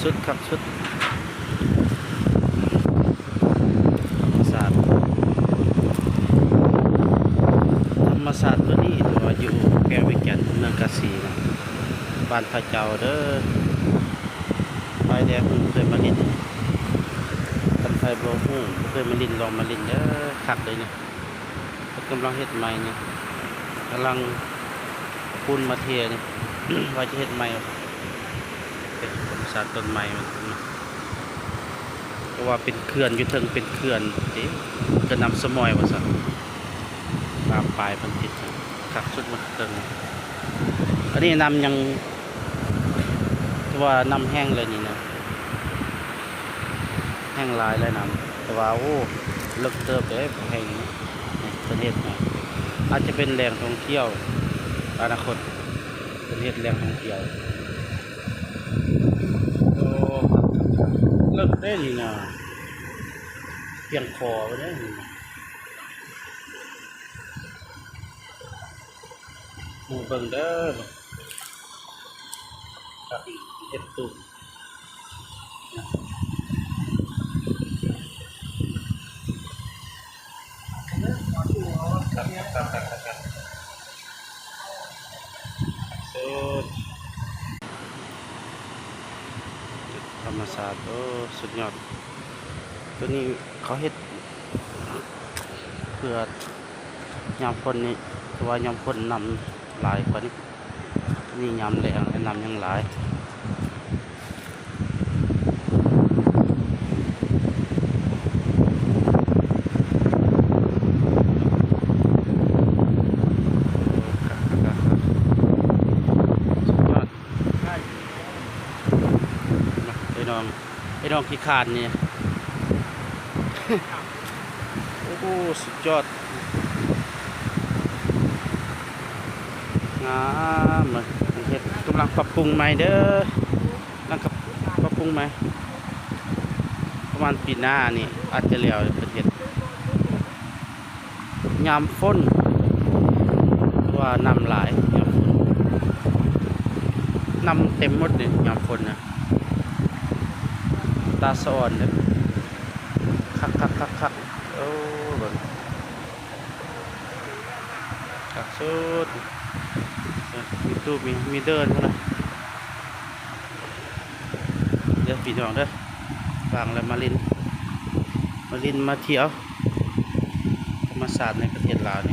ສຸດຄັກສຸດ ທຳມະຊາດ ທຳມະຊາດຕົວນີ້ ທີ່ວ່າຢູ່ແຂວງວຽງຈັນ ເມືອງກາສີນະ ບ້ານພະເຈົ້າເດີ. ໃຜແດ່ຮູ້ເຄີຍມາຫຼິ້ນ ຄັນໃຜບໍ່ຮູ້ ບໍ່ເຄີຍມາຫຼິ້ນ ລອງມາຫຼິ້ນເດີ ຄັກເລີຍນີ້. ເພິ່ນກຳລັງເຮັດໃໝ່ນີ້ ກຳລັງປູນມາເທຍນີ້ ວ່າຈະເຮັດໃໝ່ ເປັນທຳມະຊາດຕົ້ນໄມ້ມັນ ເພາະວ່າເປັນເຂື່ອນຢູ່ເທິງ ເປັນເຂື່ອນເດ້ ເຂື່ອນນ້ຳສະໝອຍວ່າຊັ້ນ ຕາມປ້າຍເພິ່ນຕິດ ຄັກສຸດມັນເຖິງ. ອັນນີ້ນ້ຳຍັງ ຖືວ່ານ້ຳແຫ້ງເລີຍນີ້ນະ ແຫ້ງຫຼາຍແລ້ວນ້ຳ ແຕ່ວ່າ ໂອ້ ເລິກເຕີບເດ້ ແຫ້ງນີ້ ເພິ່ນເຮັດໃຫ້ ອາດຈະເປັນແຫຼ່ງທ່ອງທ່ຽວອະນາຄົດ ເພິ່ນເຮັດແຫຼ່ງທ່ອງທ່ຽວ. ໂອ້ ເລິກເດ້ນີ້ນະ ພຽງຄໍເດ້ນີ້ນະ. ໝູ່ເບິ່ງເດີ ເຮັດຕູ້ ທຳມະຊາດ ໂອ້ ສຸດຍອດ. ຕົວນີ້ເຂົາເຮັດ ເພື່ອຍາມຝົນນີ້ ເພາະວ່າຍາມຝົນນ້ຳຫຼາຍກວ່ານີ້ ນີ້ຍາມແລ້ງແລ້ວນ້ຳຍັງຫຼາຍ. ສຸດຍອດ ໄອ້ນ້ອງ ໄອ້ນ້ອງຂີ້ຄ້ານນີ້ ໂອ້ໂຫ ສຸດຍອດ ງາມເລີຍ. ເພິ່ນເຮັດ ກຳລັງປັບປຸງໃໝ່ເດີ ກຳລັງປັບປຸງໃໝ່ ປະມານປີໜ້ານີ້ອາດຈະແລ້ວ ເພິ່ນເຮັດ ຍາມຝົນ ເພາະວ່ານ້ຳຫຼາຍຍາມຝົນ ນ້ຳເຕັມໝົດເດ້ຍາມຝົນນະ ຕາສະອອນເດ້. ຄັກໆໆໆ ໂອ້ ເບິ່ງ ຄັກສຸດ ເອີ ມີຕູ້ ມີ ມີເດີນພຸ້ນນະ. ເດີພີ່ນ້ອງເດີ ວ່າງແລ້ວມາຫຼິ້ນ ມາຫຼິ້ນມາທ່ຽວ ທຳມະຊາດໃນປະເທດລາວນີ້.